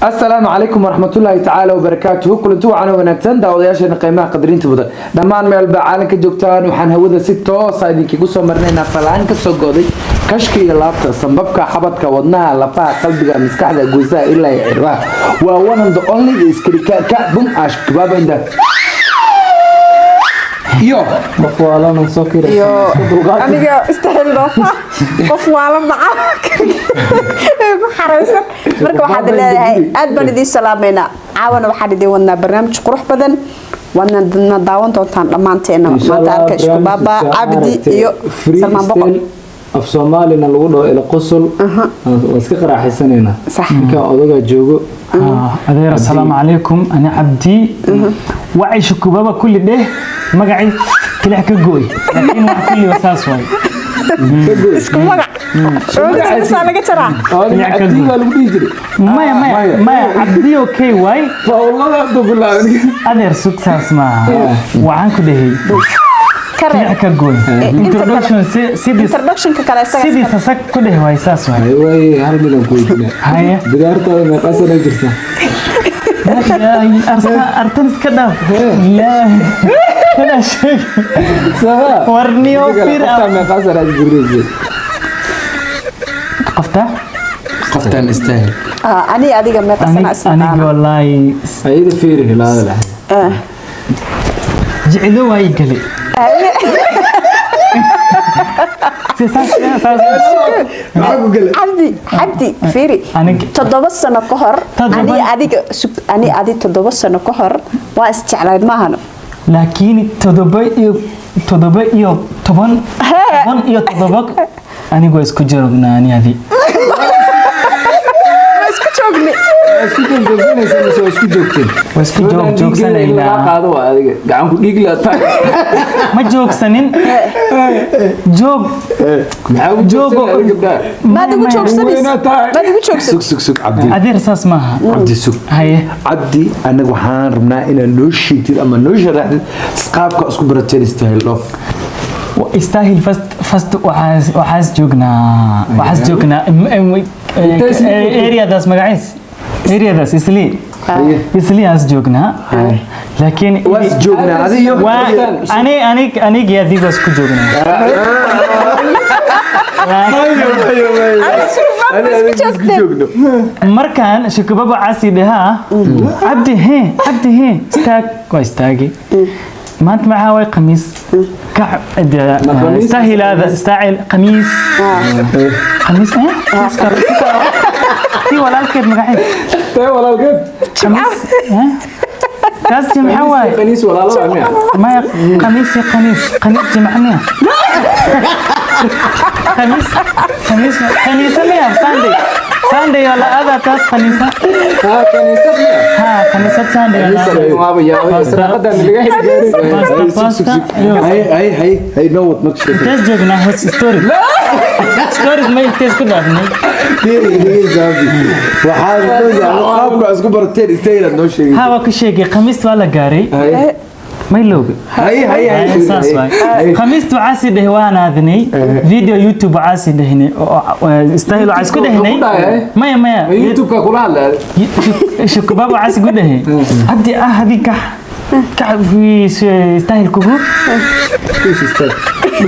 Asalaamu calaykum waraxmatullaahi tacaala wabarakaatuhu. Kulanti wacan oo wanaagsan, daawadayaasheena qiimaha qadarinta mudan, dhammaan meelba caalamka joogtaan. Waxaan hawada si toosa idinkagu soo marinaynaa salaan ka soo go'day kashka iyo laabta, sambabka, xabadka, wadnaha, lafaha, qalbiga, maskaxda, guusaha ilaa iyo cirbaha. Waa one and the only, iskarika ka bum ash kabaaba inda iyo Qof waalan soo Iyo aniga Istaahil Dhoofa, qof waalan macaa ku xaraysan. Marka waxaad leedahay, aad baan idiin salaamaynaa. Caawana waxaan idiin wadnaa barnaamij qurux badan, waadna na daawan doontaan dhammaanteena maanta. Arka Isku Baaba, Cabdi iyo Salmaan Boqol. Af Soomaalina lagu dhaho ila qosol, waa iska qaraaxaysanaynaa. Sax. Ninkan odagaa joogo. Adeer, asalaamu calaykum. Ani Cabdi wacay Shukubaba kulli dheh, magacii kilix ka gooy, laakiin wax kulli saas waay. Isku magac saa laga jaraa. Cabdi baa lagu dhihi jiray. Maya, maya, maya, Cabdi okay waay. Fawlada haduu bilaabay. Adeer, sug, saas maaha. Waxaan ku dhehey Ka reeb. Kilix ka gooy. Introduction sidii Introductionka kale isaga. Sidii sasag ku dheh waay, saas waay. Waay, hal midaan ku weydiinaa. Haya. Bidaartaada meeqa sana jirta? Artan iska dhaaf, laa kana sheeg. Warniyo fir. Qoftaa meeqa sana aad gurinaysa? Qofta? Qoftaan Istaahil. Ani adiga meeqa sana isla Aniga qaana? Wallaahi. Ayada fiiri hilaada leh. Jeclo waay gale. Maxaa ku galay? Cabdi, Cabdi, fiiri. 7 sano ka hor ani adiga sug, ani adi 7 sano ka hor waa isjeclayn maahano? Laakiin 7 iyo 7 iyo 10, 17 anigoo isku joognaa ani adi. Waa isku joogni. Waa isku joogjoogsanaysa mise waa isku joogteen? Waa isku joog joogsanaynaa. Qaado, waa adiga gacan ku dhiig la tahay. Ma joogsanin, joog. Maxaa ugu Joogo. joogsanay adiga gabdhaha? Maad igu joogsanaysa? Weynaa tahay. Maad igu joogsan? Sug, sug, sug, Cabdi. Adeer, saas maaha. Cabdi, sug. Haye. Cabdi, anaga waxaan rabnaa inaad noo sheegtid ama noo sharaxdid qaabka isku barateen Istaahil Dhoof. Istaahil first waxaas joognaa areadaas, magaciis areadaas Islii, Isliyaas joognaa, laakiin Waas joognaa adiyo? Waa ani ani anigi adigoo isku joognaa. Isku joogno. Markaan Shukubaba casi dhahaa, "Cabdi he, Cabdi he, istaag," waa istaagi. Maanta maxaa waay? Khamiis. Kac. Istaahilaada istaacil khamiis, khamiis eh tii walaalkeed magaceed. Tee walaalkeed? Khamiis eh kaas jimca waay. Qaniis walaalo waa miya? Maya, khamiis iyo khamiis, khamiis jimca miya? Khamiis, khamiis khaniisa miya? Sunday, Sunday waa la aadaa taas khaniisa. Ha, kaniisad miya? Ha, khaniisad Sunday waa la aadaa. Waaba yaabay, israaqadan laga heli gaarin. Pasta, pasta iyo Hay, hay, hay, hay, noo wad marka sheekada. Intees joognaa? Hos story stories ma intees ku dhaafnay? Fiiri, dhegeysa, Cabdi. Waxaad qaabka isku barateen Istaahil aad noo sheegay. Ha, waa ku sheegay. Khamiis waa la gaaray, may loobi. Hay, hay, hay. Saas waay. Khamiista waxaa sii dhahay, waan aadnay video YouTube, waxaa sii dhahnay Istaahil, waxaa isku dhahnay. Wuxuu ku dhahay? Maya, maya. Ma YouTube-ka kula hadlay? Shukubaba waxaa isku dhahay, "Cabdi ah, hadi kax kax, Istaahil kugu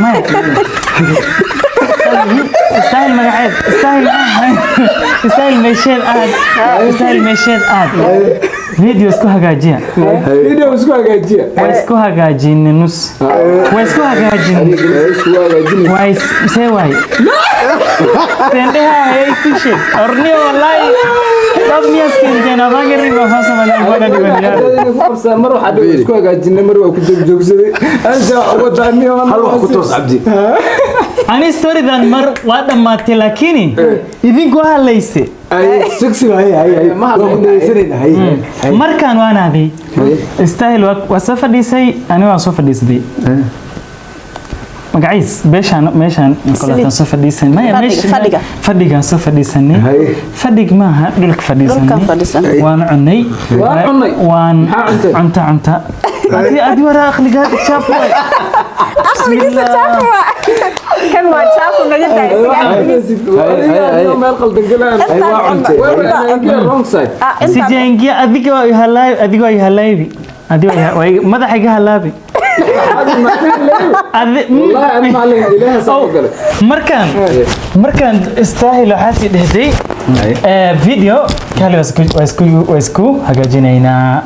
maya, Istaahil magaceed, Istaahil, Istaahil meesheed aad, Istaahil meesheed aad, video isku hagaajiya." Video isku hagaajiya. Waa isku hagaajinay, nus waa isku hagaajinay. Isku hagaajinay. Waa see waay sendheha hey ku sheeg orniyo. Wallahi dad miyaas keenteen abagari baa Soomaaliya wada dhibanyaa. Inay ku qabsadaan, mar waxaa dhigo isku hagaajinay, mar waa ku joogjoogsaday, anta wadaaniyo. Hal wax ku toos, Cabdi. Ani storydan mar waa dhammaatay, laakiin idinku hadlayse. Sug, sug, hay, hay, hay. Ma waa ku dhegeysanayna, hay, hay. Markaan waan aaday Istaahil, waa soo fadhiisay, ani waa soo fadhiisday, magaciis beeshaan meeshaan kolaataan soo fadhiisanay. Maya. Fadhiga, fadhiga. Fadhigaan soo fadhiisanay. Hay. Fadhig maaha, dhulka fadhiisanay. Dhulkaan fadhiisanay. Waan cunay. Waan cunay? Waan Maxaa cuntay? Cunta, cunta. Adi waraa aqligaa jaaf waay. Aqligiisa jaafu waa kan, waa jaafu naga daay. Meel qaldan galaan. Wrong side. Sijaingia adiga waa ihalaabi, adiga waa ihalaabi, adiga waa madaxa iga halaabi. Wallahi ana macallin ilaaha soo galay. Markaan istaahil waxaa sii dhehday video kale waa isku hagaajinaynaa.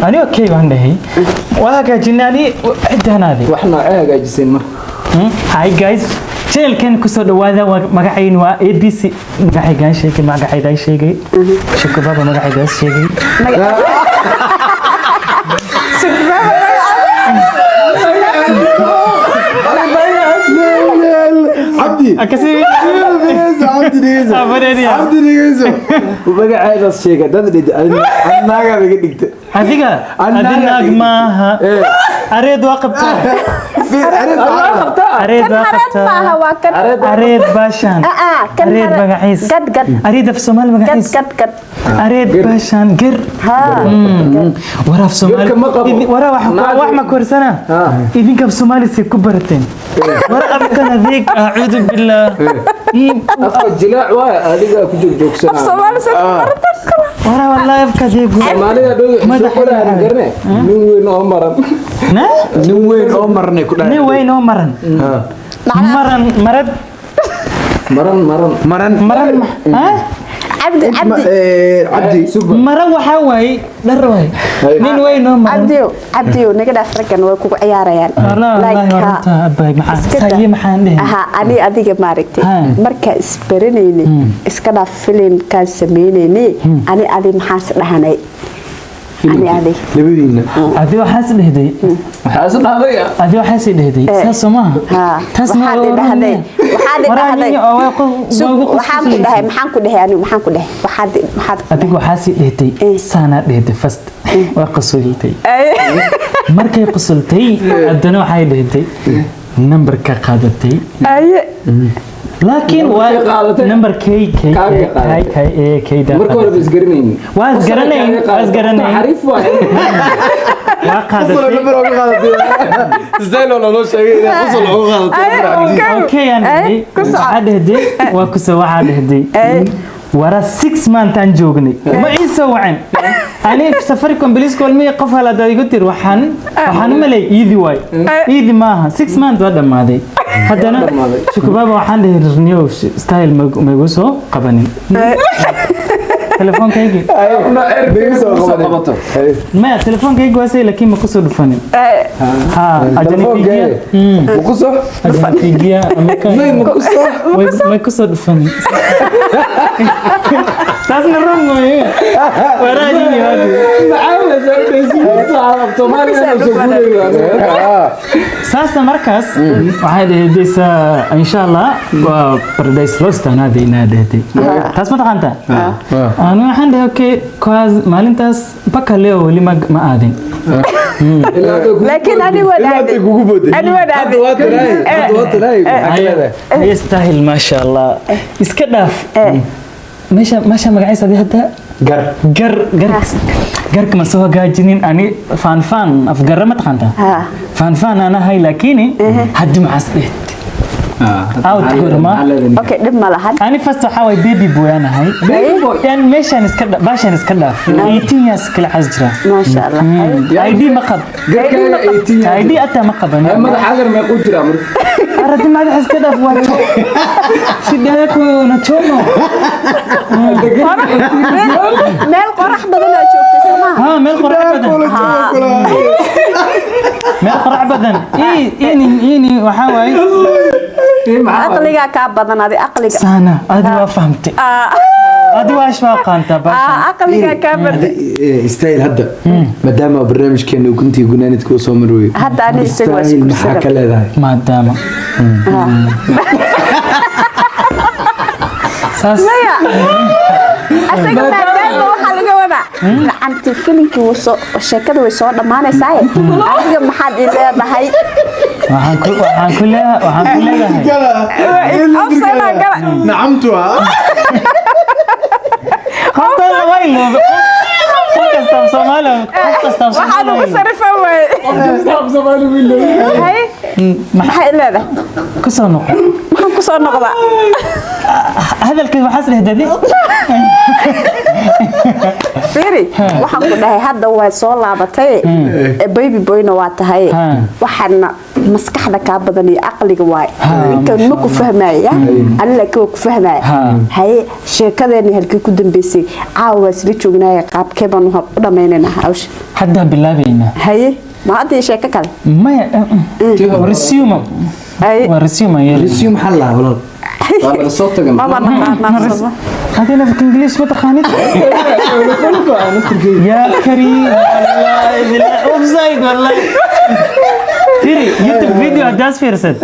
Ani okay baan dhahay, waa hagaajinay ani ciddanaadi. Wax noocee hagaajiseen marka? Hi guys, channelkan kusoo dhawaada, waa magacaynu waa ABC. Magacaygaan sheegay, magacaydaa sheegay, Shukubaba magacaydaas sheegay. Cabdi. Akasi. Cabdi dhegeyso. Abareeriya. Cabdi dhegeyso, magaceedaas sheega dad dhid anaagaa iga dhigta. Adiga adi naag maaha, areed waa qabtaa, areed kan waa hareed maaha qabtaa. Waa kan. Areed baashaan. Ah, kan areed hareed. Magaciis. Gad gad. Areed af Soomaali gad magaciis. Gad gad. Areed baashaan ger. Ha. Waraaf Soomaali. Gerka ma qabo. Waraa wax wax ma korsana. Idinka af Soomaali si ku barateen wara afkan adeeg, acuudu billaah. Afka jilaac waay, adiga ku joogjoogsanaa. Soomaali sad baratan. Waraa wallahi afka adeeg. Soomaalida dhow soo qoraan garne, nin weyn oo maran. Na. Nin weyn oo marnay ku dhahay. Nin weyn oo maran. Maran marad. Maran maran. Maran. Maran ha. Cabdi, Cabdi. Cabdi. Maran waxaa waaye dhar waaye, nin weyn oo maran. Cabdiyo, Cabdiyo, naga dhaaf, raggan way kugu ciyaarayaan. Wallah wallahi. Like, ha. Warta abay maxaa Iska daa. saye maxaan dhehe? Aha, ani adiga maaragtay Ha. markaa isbaranaynay, iska dhaaf filimkaan sameynaynay, ani adi maxaas dhahanay ani adi? Labadiina. Adi waxaas dhehday. Waxaa is dhahday. Adi waxaas dhehday, saas soo maaha? Ha. Taas ma Waxaad i dhahday, waxaad i dhahday. Waxaan ku dhahay, maxaan ku dhahay anigu, maxaan ku dhahay? Waxaad maxaad Adiga waxaas dhehday, saanaa dhehday. First waa qasultay. Markay qusultay haddana waxay dhehday nambarka qaadatay. Aye. Laakiin waa Nambarkay qaadatay? Nambar k k. Kaaga qaadatay. K k a k da. Marka hore ba isgaranaynin. Waa isgaranayn, waa isgaranayn. Xariif waay. Waa qaadatay. Nambar uga qaadatay style oo loo sheegay inay qosol uga qaadatay. Okay, aan dhehday. Ku soco. Waxaa dhehday waa kusoo, waxaa dhehday wara 6 month aan joognay ma ii soo wacin. Ani Safaricom police call me qof hal hadaad igu tir, waxaan u malay iidi waay, iidi maaha. 6 month waa dhammaaday haddana. Dhammaaday. Shukubaaba waxaan dhahay rniyow style ma igu soo qabanin telefoonkaygii. Qabato. Maya, telefoonkaygi waa say, laakiin ma kusoo dhufanin. Ha, ajanipigia. Makuso. Ajanipigia ameka. Makuso. Way kusoo dhufanin, taasna run mooye waraajini hadi. Saasa markaas waxay dhehday insha Allah waa paradise lost anaada inaa dhehday, taas ma taqaantaa? Ani waxaan dhahay okay, cause maalintaas mpaka leo weli ma aadin. Laakiin ani waan aaday. Kugu booday. Ani waan aaday. Hadda waa tiraay, hadda waa tiraay, maxaa ka leedahay? Yastahil, maasha Allah, iska dhaaf meesha meesha magaciisa adii hadda. Gar. Gar gar garka ma soo hagaajinin ani faanfaan afgarra ma taqaantaa? Ha. Faanfaan aan ahay, laakiin haddi maxaas dheht out gorma. Okay, dhib ma lahan. Ani first waxaa waay baby boy aan ahay. Yani meeshaan iska baashaan iska dhaaf, 18 years kala cas jira. Maasha Allah. ID ma qab. Garkaaga 18. ID ataa ma qaban. Madax agar meequu jiraa marka? Aradi madax iska dhaaf, waa shida yako unachoma. Meel qorax badan oo joogtay soo maaha? Ha, meel qorax badan, meel qorax badan. Ini ini waxaa waaye. Aqligaa kaa badan adi, aqliga. Sana adi waa fahamtay, adi waa ishwaaqaanta baashaan. Aqligaa kaa badan. Style hadda maadaama barnaamijkeena ukuntii gunaanidka uu soo marweyo. Hadda ani isaga waa Style maxaa ka isguursaday. leedahay? Maadaama saas. Maya, asaga maadaama waxaa laga wadaa gacanti filinkii wuu soo, sheekada way soo dhammaanaysaa, adiga maxaad i leedahay? Waxaan ku leedahay Offside gala. Nacamtu ha. Qoftan waa iloobe, qof kasta af Soomaali, qof kasta af Waxaad ugu Soomaali. sarifan waaye. Hay. Maxay leedahay? Ku soo noqo. Maxaan ku soo noqdaa? Hadalkii waxaas dhehdadi. Fiiri, waxaan ku dhahay hadda waa soo laabatay, baby boyna waa tahay. Waxaana maskaxda kaa badan iyo aqliga waay. Ninkan ma ku fahmaya, ani laakiin waa ku fahmaya. Haye, sheekadeeni halkii ku dambeysay? Caawa waa isla joognaaye, qaabkee baan u dhammaynaynaa hawsha? Hadda bilaabaynaa. Haye, ma hadda iyo sheeko kale? Maya, resume. Haye. Waa resume ayay. Resume maxaa la walaal? Waa laga soo tagan. Maba naqaanaa. هذه لفك انجليش ما تقانيت يا كريم، والله بالله اوفسايد والله. فيري YouTube video hadaas fiirsad,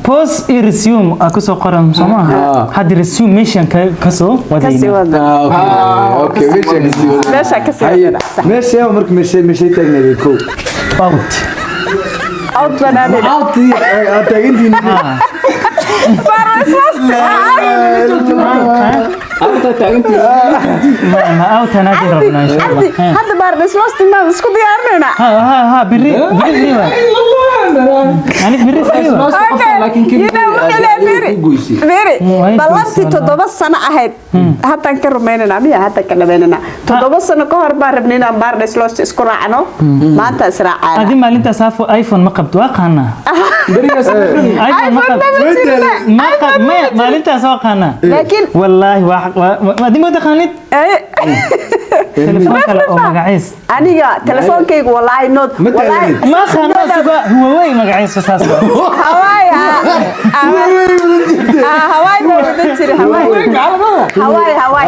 pause iyo resume aa kusoo qoran, soo maaha? Hadda resume meeshan kasoo Kasii wadayna. Wada. Okay, meesha kasii wada. Meesha kasii wada, sax. Meesha marka meesha taagnayd kow. Out. Out baan aadayna. Out aad taagantihiin. Anta taagantii. ما out انا ربنا ان شاء الله. Cabdi, hadda Paradise Lost maan isku diyaarinaynaa. ها ها ها، بري بري يعني بري free. Okay, you know, wuxuu leeyahay, fiiri. Fiiri, Way ballantii goysay. 7 sano ahayd haddaan ka rumaynaynaa miya? Haddaan ka dhamaynanaa. 7 sano ka hor baan rabnay inaan Paradise Lost isku raacno, maanta israacana. هذه maalintaas iPhone ma qabto, waa qaanaa. iPhone ma iPhone qabto. maba jirna. ما قab maya, maalintaas waa qaanaa. Laakiin والله waa ma taqaanid telefoon kale oo magaciis. Aniga telefoonkaygu wallaahi nood Ma wallaahi. taaganid. Ma qaano suga Huawei magaciisa saas waa. Hawaii Hawaii baa wadan jiray, Hawaii, Hawaii, Hawaii.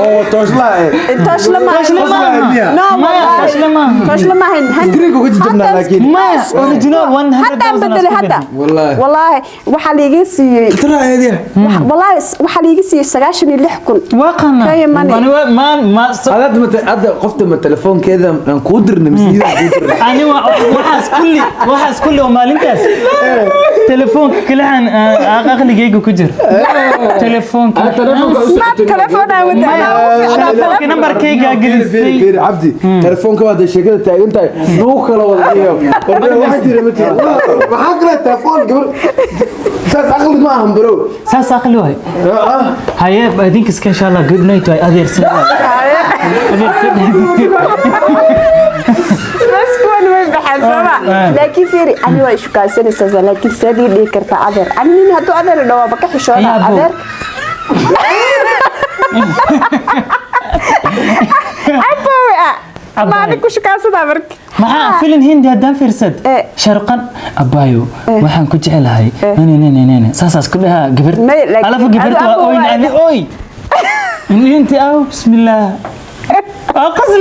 Oo toosla eh. Tooshla ma Tooshla maaha. No. Maya, tooshla maaha. Tooshla maahan. Screen-ka uga jajabnaa laakiin. Maya, original 100,000. Haddaan bedelay hadda. Wallaahi. Wallaahi waxaa liiga siiyey Tara eediya. Wallaahi waxaa liiga siiyey 96,000. Waa qaanaa. Kenya money. Ani ma ma Hadaad mata hadda qofta ma telefoonkeeda aan kuu dirnay mise iyada kuu dirnay? Ani waxaas kulli oo maalintaas telefoonka kalahan aqligayga ku jir telefoonka. Smart telefoon aan wadaa. Maya, telefoonka nambarkayga gelisay. Fiiri Cabdi, telefoonka waad sheekada taagan tahay nagu kala wada iyo waxa jira ma jiro. Maxaa kale telefoon gabar saas aqli ma ahan, bro. Saas aqli waay. Haye, idinka iska insha Allah good night waay, adeersan waay, adeersan. Bas kuwan way baxeen sooma? Laakiin fiiri, ani waa ishukaansanaysaa, laakiin seed ii dhihi kartaa adeer? Ani nin hadduu adeer i dhawaaba ka xishoona. Ayaa Adeer, abowe ah. Abbaay. Maalin ku shukaansadaa marka. Maxaa filin Hindi haddaan fiirsad? Sharuqan abaayo waxaan ku jecelahay nene nene nene saasaas ku dhahaa gabar. May, laakiin Alafu gabarta adu waa abbo oyn. waa. Adi oy inti aw bismillaah waa qasli.